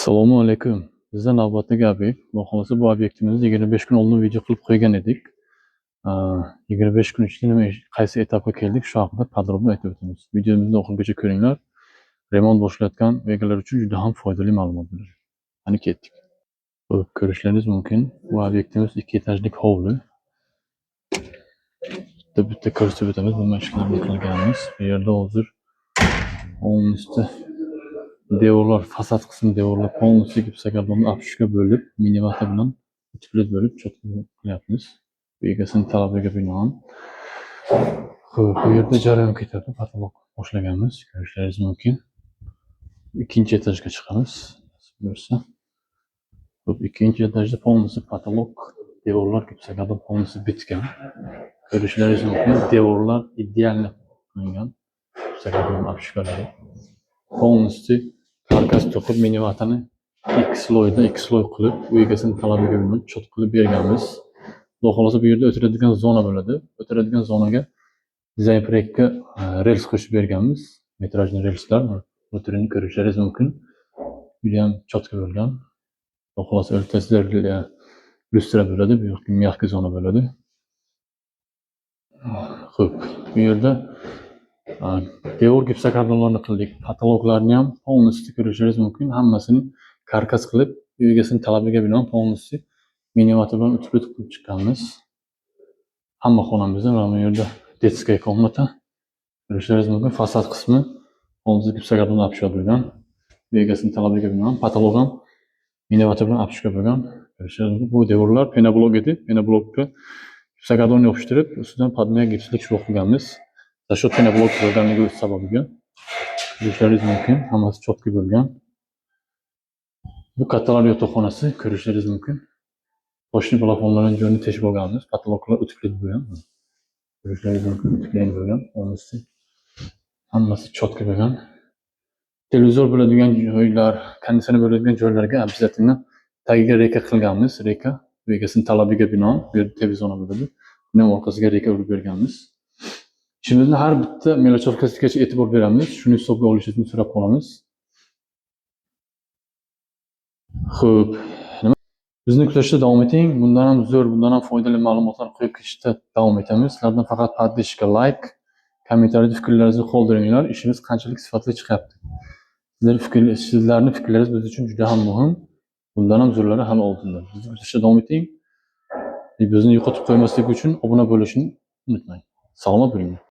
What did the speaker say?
Assalomu alaykum. Bizda navbatdagi obyekt. Xudo xohlasa, bu obyektimizni 25 kun oldin video qilib qo'ygan edik. 25 kun ichida nima ish, qaysi etapga keldik, shu haqida podrobно aytib o'tamiz. Videomizni oxirigacha ko'ringlar. Remont boshlayotgan egalar uchun juda ham foydali ma'lumot bo'ladi. Qani, ketdik. Xo'p, ko'rishlaringiz mumkin. Bu obyektimiz 2 etajlik hovli. Bitta bitta ko'rsatib o'tamiz nima ishlarni qilganmiz. Bu yerda hozir полностью devorlar, fasad qismi devorlar полностью gipsokartonni обшивка bo'lib, mini-vata bilan утеплить bo'lib, чётко qilyapmiz. Bu egasini talabiga binoan. Xo'p, bu yerda jarayon ketyapti. Потолок boshlaganmiz, ko'rishlaringiz mumkin. Ikkinchi etajga chiqamiz, nasib bo'lsa. Xo'p, ikkinchi etajda полностью потолок, devorlar gipsokarton полностью bitgan. Ko'rishlaringiz mumkin, devorlar идеально qilingan. Gipsokarton обшивка lari. Полностью karkas to'qib, mini-vatani ikki слой da ikki слой qilib, u egasini talabiga binoan чётко qilib berganmiz. Xudo xohlasa, bu yerda o'tiradigan zona bo'ladi. O'tiradigan zonaga dizayn proyektga rels qo'shib berganmiz. Метражный relslar o'tirini ko'rishlaringiz mumkin. Judayam чётко bo'lgan. Xudo xohlasa, o'rtasida lyustra bo'ladi, bu yoqda мягкий zona bo'ladi. Xo'p, bu yerda devor gipsokartonlarni qildik. Потолок larni ham полностью ko'rishingiz mumkin. Hammasini karkas qilib, uy egasini talabiga binoan полностью mini-vata bilan утеплить qilib chiqqanmiz. Hamma xonamizda mana bu yerda детская комната. Ko'rishingiz mumkin, fasad qismi полностью gipsokarton обшивка bo'lgan. Uy egasini talabiga binoan потолок ham mini-vata bilan обшивка bo'lgan. Ko'rishingiz mumkin. Bu devorlar пеноблок edi. Пеноблок ka gipsokarton yopishtirib, ustidan подмяк gipslik shuv qilganmiz. За счет пеноблок bo'lganligi sababiga. Ko'rishlaringiz mumkin, hammasi чётко bo'lgan. Bu kattalar yotoqxonasi, ko'rishlaringiz mumkin. Qo'shni plafonlarning joyini teshib olganmiz. Потолок lar утеплить bo'lgan. Ko'rishlaringiz mumkin, утепление bo'lgan. Полностью hammasi чётко bo'lgan. Televizor bo'ladigan joylar, konditsioner bo'ladigan joylarga обязательно tagiga рейка qilganmiz. Рейка bu egasini talabiga binoan bu yerda televizor bo'ladi. Buni ham orqasiga рейка urib berganmiz. Ishimizni har bitta мелочёвка sigacha e'tibor beramiz. Shuni hisobga olishingizni so'rab qolamiz. Xo'p, nima? Bizni kuzatishda davom eting. Bundan ham zo'r, bundan ham foydali ma'lumotlar qo'yib ketishda davom etamiz. Sizlardan faqat подписчика, layk, kommentariyada fikrlaringizni qoldiringlar. Ishimiz qanchalik sifatli chiqyapti. Sizlarni fikrlaringiz biz uchun juda ham muhim. Bundan ham zo'rlari hali oldinda. Bizni kuzatishda davom eting. Bizni yo'qotib qo'ymaslik uchun obuna bo'lishni unutmang. Salomat bo'linglar.